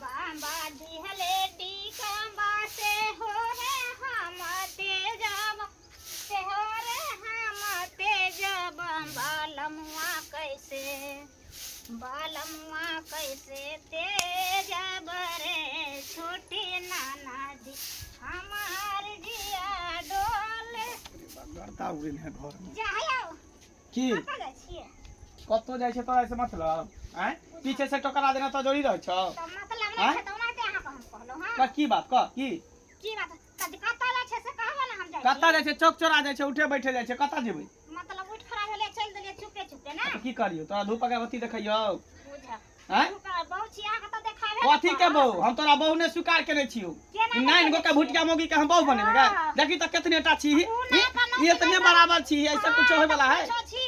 बाबा दिहले टीका से हो रे हम तेजब से हो रे हम तेजब बालमुआ कैसे, बालमुआ कैसे तेजब रे छोटी नाना जी हमार जिया डोल। गर्दा उड़ेल है घर में। जायो। की? कतऽ जाइ छियै? कतौ जाइ छै तोरा से मतलब? आँय, पीछे से टकरा देना तऽ जोड़ी रहै छौ। तऽ मतलब नहि आँय? छै तऽ ओनाहिते अहाँके हम कहलहुँ हँ। कह की बात, कह की। की बात तऽ कतऽ जाइ छै से कहबो ने, हम जाइ कतऽ छी। जाइ छै? चौक चौरा जाइ छै, उठे बैठे जाइ छै, कतऽ जेबै? मतलब उठि खड़ा भेलियै, चलि देलियै चुपे चुपे ने। तऽ की करियौ? तोरा धूप अगरबत्ती देखैयौ? बुझ। आँय? बहु छी अहाँके तऽ देखाबे ने कथी के पड़त। बहू? हम तोरा बहू नहि स्वीकार केने छियौ। केना नहि नाइन गो केने के भुटिया छियै? मौगी के हम बहू बनेबै गै? हाँ। देखी तऽ केतने टा छी। उ नहि तऽ ई एतने बराबर छी, ऐसे कुछो होय वाला है? कुछो छी,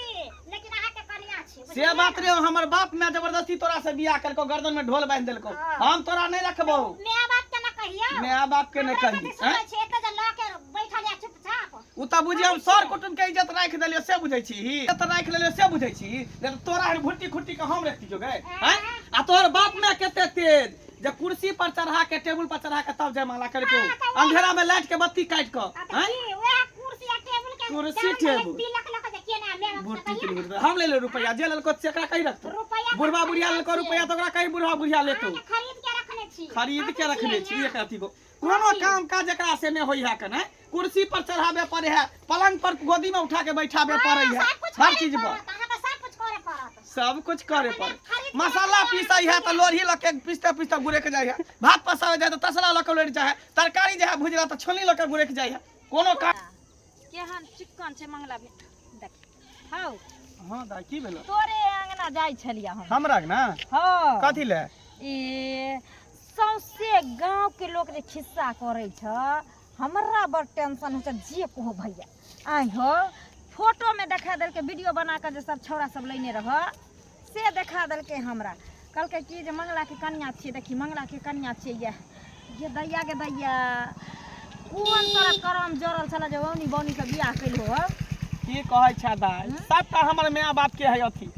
लेकिन अहाँके कनिया छी। से बुझलियै बात ने? रे, हमर बाप माय जबरदस्ती तोरा से बियाह केलको, गर्दन में ढोल बांधि देलको। हाँ। हम तोरा नहीं रखबौ। माय बाप के ना कहियौ। माय बाप के नहीं हमरा कही। कथी सुनै छी एते जे लऽ के बैठल या चुपचाप। उ तऽ बुझी हम सर कुटुम के इज्जत राखि देलियो से बुझै छी, इज्जत राखि लेलियो से बुझै छी, नहीं तऽ तोरा हन भुट्टी खुट्टी के हम रखतियो गै। हैं? आ तोहर बाप माय कते तेज जे कुर्सी पर चढ़ा के, टेबुल पर चढ़ा के तब जयमाला करको, हाँ, तऽ वएह- अंधेरा में लाइट के बत्ती काटि कऽ। आ तऽ हैं? की वएह कुर्सी आ टेबुल के कुर्सी, दाम रहै टेबुल। तिलक लऽ के जे केना माय बाप से भुट्टी कहियौ के ने। हम ले ले रुपया, जे लेलको से एकरा कही रखतो। रुपैया तऽ बुढ़वा बुढ़िया लेलको छियै। रुपया तऽ ओकरा कही बुढ़वा बुढ़िया लेतो। अहाँके खरीद के रखने छी। खरीद के कथी रखने छियै छी। यहाँ? एक अथी को कोनो काम काज एकरा से नहि होइ है कने, कुर्सी पर चढ़ाबे पड़े है, पलंग पर गोदी में उठा के बैठाबे पड़े है। हाँ, सब कुछ हर करे चीज पर पड़त, अहाँके सब कुछ करे पड़त। सब कुछ करे अपने पड़े। खरीद के मसाला रखने पीसै है तऽ लोढ़ी लऽ के पीसते पीसते गुड़ैक जाइ है, भात पसाबै जाइ तऽ तसला लऽ के लोढ़ि जाइ है, तरकारी जे है भुजला तऽ छोलनी लऽ के गुड़ैक जाइ है, कोनो काम। केहन चिक्कन छै मंगला बे देख हौ। हाँ दाइ, की भेलो? तोरे अंगना जाइ छलियै हम। हमरा ना? हँ। कथी ले? ए सौंसे गाँव के लोक जे खिस्सा करै छ, हमरा बड़ टेंशन होइ छै। जे कहो भैया, आइ हो फोटोमे देखा देलकै, वीडियो बना कऽ जे सब छौड़ा सब लेने रह से देखा देलकै हमरा। कहलकै कि जे मंगलाके कनिया छियै, देखी मंगलाके कनिया छियै। ये गे दैया, गे दैया, कोन तोरा करम जरल छलै जे औनी बौनी से बियाह केलहो हौ? की कहै छै दाइ, सबटा हमर माय बाप के है अथी।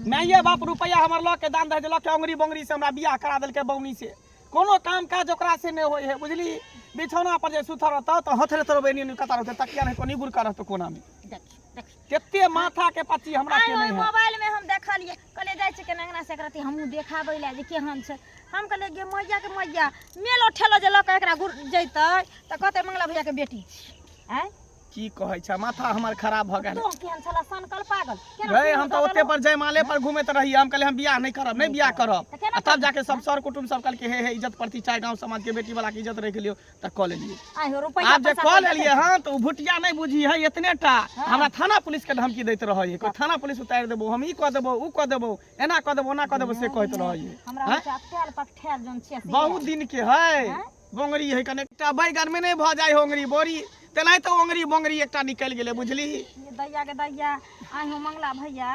माये बाप रुपैआ हमर लऽ के, दान दहेज लऽ के अंगुरी बोंगरी से हमरा बियाह करा देलकै बौनी से। कोनो काम काज ओकरा से नहि होइ है, बुझली? बिछौना पर जे सुतल रहतौ तऽ हथरे तोर एनी एनी कता रहतौ, तकिया रहतौ नी गुड़का रहतौ कोना में। देखियौ देखियौ। कते माथा के पच्ची हमरा आइ के ओहि नहीं है। मोबाइल में हम देखलियै, कहलियै जाइ छै केना अंगना से एकरा हमहूँ देखाबै लए जे केहन छै। हम कहलियै गे मैया, के मैया, मेलो ठेलो जे लऽ कऽ एकरा गुर जैतै तऽ कहतै मंगला भैयाके बेटी छी। आँय? की कहै छै, माथा हमर खराब भऽ गेल। तोँ केहन छलऽ सनकल पागल केना गए सिंदूर हम तऽ दऽ ओते देलहो? पर जयमाले पर घूमैत रहियै। हम कहलियै हम बियाह नहि करब, नहि बियाह करब। तऽ केना आ तब करबै? जाके सब सर कुटुम सब कहलकै हे हे, इज्जत प्रतिष्ठा, गाँव समाज के बेटी वाला के इज्जत रखि लियौ तऽ कऽ लेलियै। आइ हो रुपैआ आब जे पैसा कऽ कोइ लेलियै देखै? हँ तऽ ओ भुटिया नहि बुझी है एतने टा। हाँ। हमरा थाना पुलिस के धमकी दैत रहै है, कोइ थाना पुलिस उतारि देबो, हम ई कऽ देबो, ऊ कऽ देबो, एना कऽ देबो, ओना कऽ देबो, से कहैत रहै है। हमरा आँय? होइ छै अकठेल पकठेल जोन छियै से। बहुत दिन के है। आँय? बोंगरी है कने एकटा बैगन में नहीं भऽ जाइ है ओंगरी बोरी, तेनाहिते ओंगरी बोंगरी एकटा निकलि गेलै, बुझली? ये दैया के दैया, आइ हो मंगला भैया,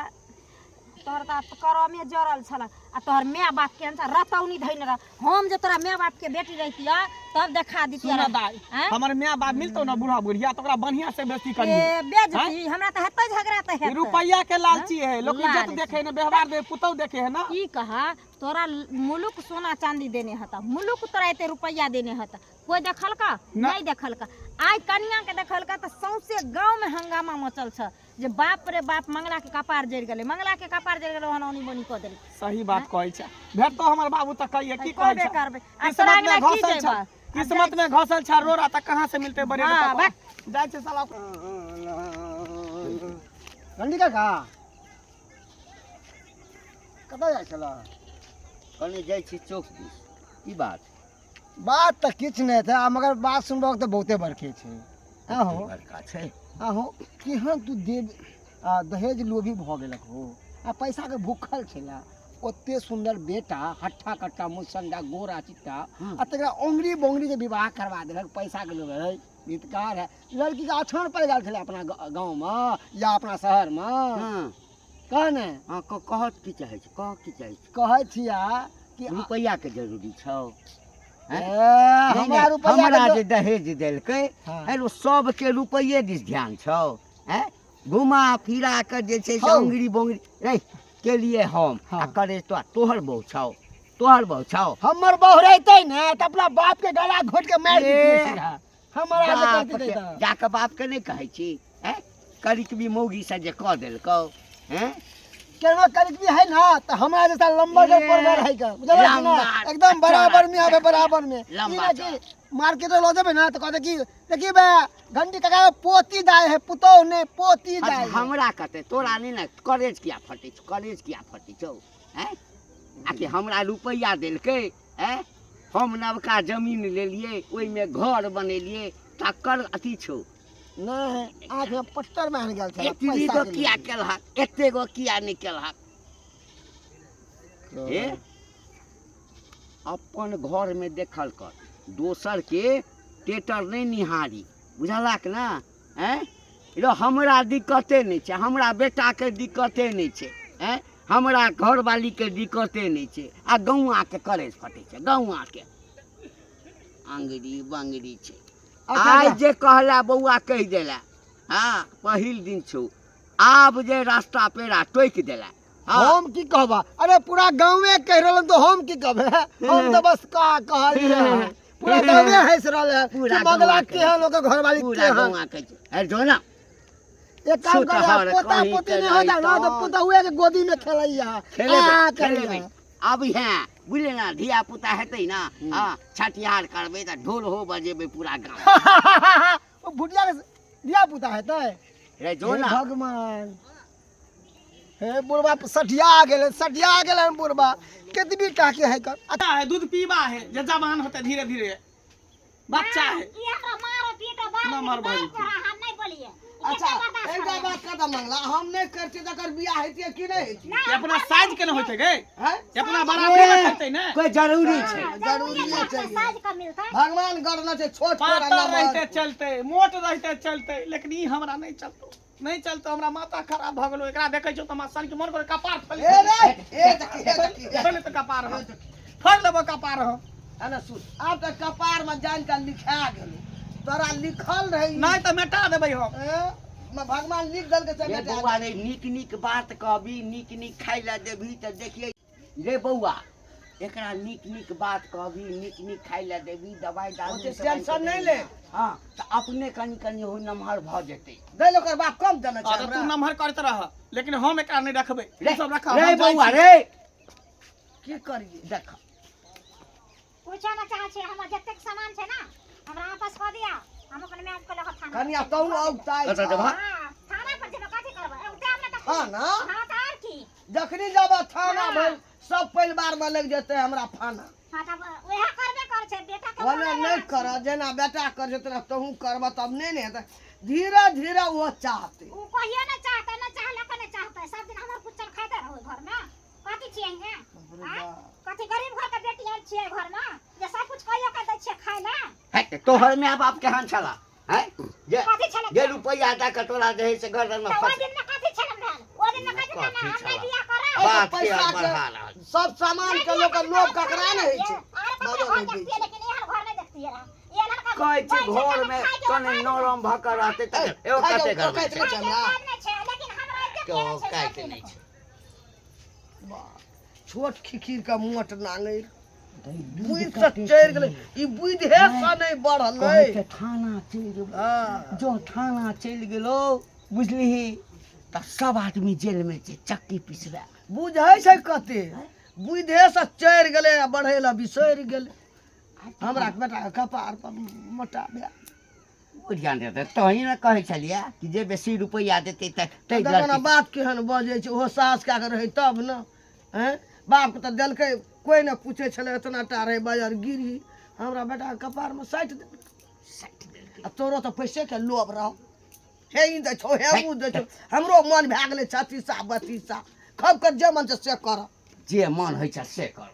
तोहर तऽ करमे जरल छल आ तोहर माय बाप केहन छ रतौनी धैने रह। हम जे तोरा माय बाप के बेटी रहितिय तब देखा दितिय। सुन दाइ, आँय? हमर माय बाप मिलतौ ने बूढ़ा बुढ़िया तऽ ओकरा बढ़िया से बेइज्जती करियै। ए बेजती हमरा तऽ हेतै झगड़ा तऽ ई हेतै। रुपैया के लालची है लोक, इज्जत लालची। देखे ने व्यवहार दे, पुतहु देखे है ना। की कहा, तोरा मुलुक सोना चांदी देने हता, मुलुक तोरा एते रुपैया देने हता, कोई देखलका? ना। नहीं देखलका। आइ कनिया के देखलका तऽ सौंसे गांव में हंगामा मचल छ जे बाप रे बाप, मंगला के कपार जरि गेलै, मंगला के कपार जरि गेलै, ओहन औनी बोनी कऽ देलकै। सही बात कहै छै। भेटतो हमर बाबू तऽ कहिए की कहै कहबे छै। करबै। आ तोरा किस्मत में अंगना की घसल जेबऽ? छ, किस्मत में घसल छ रोड़ा तऽ कहाँ से मिलते बड़े? हाँ, पकवान जाइ छै साला। रंडी काका, कतऽ जाइ छलऽ? कनि जाइ छी चौक दिस। की बात? बात तऽ किछु नहि छै, आ मगर बात सुनबक तऽ बहुते बड़के छै। आहो। बड़का छै। आहो, केहन तू देव आ दहेज लोभी भऽ गेलक हो आ पैसाके भूखल छलै। ओते सुन्दर बेटा, हट्ठा कट्टा, मुसंडा, गोरा चिट्टा, आ तकरा ओंगरी बोंगरी के विवाह करवा देलक पैसाके लोभ है। गीतकार है, लड़कीके अछान पड़ि गेल छलै अपना गाँवमे या अपना शहरमे। कह ने। हँ, कहत की चाहै छी? कह की चाहै छी? कहै छिया कि रुपैआके जरूरी छौ? ए, नहि, हमरा नहि, रुपैआ हमरा के जे दहेज देलकै हाँ। है, ओ सबके रुपैए दिस ध्यान छौ? हैं, घुमा फिरा कऽ जे छै से हौ। अंगरी बोंगरी रे केलिए हम। हाँ। आ करे तो तोहर बहु छौ, तोहर बहु छौ हमर बहु रहतै ने तऽ अपना बाप के गला घोट के मारि ए। दितियै सीधा हमरा जे बाप करतियै के- तऽ जाके बाप के नहि कहै छी हैं करिक भी मौगी से जे कऽ देलकौ हैं केनो कनिक भी है ना तो हमरा जैसा लंबा ए, पर है का बुझल कि ना लंबा, एकदम बराबर में आवे चौड़ा, बराबर में ई लंबा ना कि मार्केट लऽ जेबै ना तो कहते कि देखिए बे घंटी काका पोती दाय है पुतोह ने पोती अच्छा, दाय है। हमरा कते तोरा नहि ने करेज किया फटै छौ करेज किया फटै छौ हैं आकि हमरा रुपैआ देलकै हैं हम नवका जमीन लेलियै ओहिमे घर बनेलियै तकर अथी छौ नहीं आँख में पट्टर मारि गेल छलै एतबी पैसा गो के किया लिए। केलहक एते गो किया नहि केलहक हे अपन घरमे देखल कर दोसरके टेटर नहि निहारी बुझलक ने आँय रौ हमरा दिक्कते नहि छै हमरा बेटाके दिक्कते नहि छै आँय हमरा घरवालीके दिक्कते नहि छै आ गौआँके करेज फटै छै गौआँके अङ्गरी बङ्गरी छै अच्छा, आइ अच्छा। जे कहला बौआ कहि देला हँ पहिल दिन छौ आब जे रास्ता पेड़ा टोकि देला हँ हम की कहबा अरे पूरा गाँवे कहि रहल हन तो हम की कहबे हम तो बस का कहलिए हन। पूरा गाँवे हंस रहल है पूरा कि मंगला गौआँ के। केहन ओकर घरवाली पूरा केहन गौआँ कहै छै अरे जो ना एक काम छूत कर हर पोता कहीं पोती के नहीं होता ना तो नहीं पुतहुए के गोदी में खेलैया आ खेलेबै करैया खेलेबै अब हैं बुझले ना धिया पुता हेतै ना हँ छठिहार करबै तऽ ढोल हो बजेबै पूरा गाँव ओ भुटिया के धिया पुता हेतै रे जो हे ना भगवान हे बुढ़बा सठिया गेलै सठिया गेलै बुढ़बा केतबी टाके है कर अच्छा है दूध पीबा है जे जवान होते धीरे धीरे बच्चा है ई हमरा मारो पीटो बार ना मार भाजी। हम नहीं बोलिए अच्छा एकटा बात कह मंगला हम नहि करतियै तकर बियाह हेतियै कि नहि हेतियै ये अपना साइज के न होते गे हैं ये अपना बराबर न करते ने कोई जरूरी छै जरूरी छै साइज का मिलता भगवान गढ़ने छै छोट छोट पातर रहते चलते मोट रहते चलते लेकिन ई हमरा नहीं चलतो नहीं चलतो हमरा माथा खराब भ गेलो एकरा देखै छौ त हमरा सन के मन करे कपार फैल ए रे ए देखी ए देखी फैल त कपार हम फैल लेबो कपार हम अने सुन आब तऽ कपार में जान के लिखा गेलो तोरा लिखल रहे नहीं त मेटा देबै हम ए, म भगवान लिख देलकै से रे मेटा बौआ रे नीक नीक बात कहबी नीक नीक खाय लए देबही तऽ देखियै रे बौआ एकरा नीक नीक बात कहबी नीक नीक खाय लए देबही दवाइ दारू ओते सब टेंशन नहि ले। हँ तऽ अपने कनि कनि हो नमहर भऽ जेतै दैल ओकर बाप कम देने छै आ, तऽ तू हमरा। नमहर करैत रह लेकिन हम एकरा नहीं रखबै रे तू सब रख रे हम जाइ बौआ छी। रे की करियै देख पूछो ना चाहे छे हमर जतेक सामान छै ना हमरा आपस कऽ दिया हम अपन माय के लऽ थाना कनिया तहु औगताइ कतऽ जेबह? हां थाना पर जेबै कथी करबै औगताइ हमरा तऽ थाना? हां तऽ आर की जखनी जब थाना भेल सब परिवार में लग जेतै हमरा फाना हां तऽ वएह करबे करै छै बेटा के ओना बोले नहि कर जेना बेटा कर छै तेना तहूँ करबह तब नहि ने हेतै धीरे धीरे ओ चाहतै उ कहियो ना चाहतै ना चाहलक ना चाहतै सब दिन हमर कुचल खाइते रहू घर में कथी छियै हियाँ बाप रे आँय? बाप। कथी गरीब घर के बेटी आयल छियै घर में जे सब कुछ कहियो के दै छियै खाय ला है तऽ तोहर माय बाप केहन छला है जे कथी छलै जे रुपैआ दऽ कऽ तोरा जे है से गर्दन में तऽ ओहि फंस दिन में कथी छलै भेल ओहि दिन में कथी कथी छलै हम नहि छलै? बियाह करब बात के पैसा के बढ़ा रहल सब सामान के लोक लोभ ककरा ने होइ छै आर ककरो घर देखतियै लेकिन एहन घर नहि देखतियै रहए ई लड़का कहै छी बैठ के घर में खाय के कने औकात नरम भऽ कऽ रहतै तऽ एगो खाय कते के घर औकात में नहि छै छै हमरा औकात नहि छै लेकिन हमरा एते के केने छै औकात सब नहि दिन। छै छोट खिखीर के मोट नांगरि बुद्धि से चढ़ि गेलै ई बुद्धि से नहि बढ़लै कहै छै थाना चलि जेबौ हँ जो थाना चलि गेलो बुझलिही तऽ सब आदमी जेलमे छै चक्की पिसबै बुझै छै कते बुद्धे से चढ़ि गेलै आ बढ़ै लए बिसरि गेलै हमरा बेटा के कपार पर मोटा भेल ओ ध्यान देतै तहीं ने कहै छलियै कि जे बेसी रुपैआ देतै तऽ ताहि देखो ने लड़की बात केहन बजै छै ओहो साहस कए कऽ रहै तब ने आँय बापके तऽ देलकै कोइ नहि पूछै छलै एतना टा रहै बजर गिरही हमरा बेटाके कपारमे साटि देलकै साटि देलकै आ तोरो तऽ पैसेके लोभ रहो हे ई दै छौ हे उ दै छौ हमरो मन भए गेलै छत्तीसा बत्तीसा खब कर जे मन छै से कर जे मन होइ छै से कर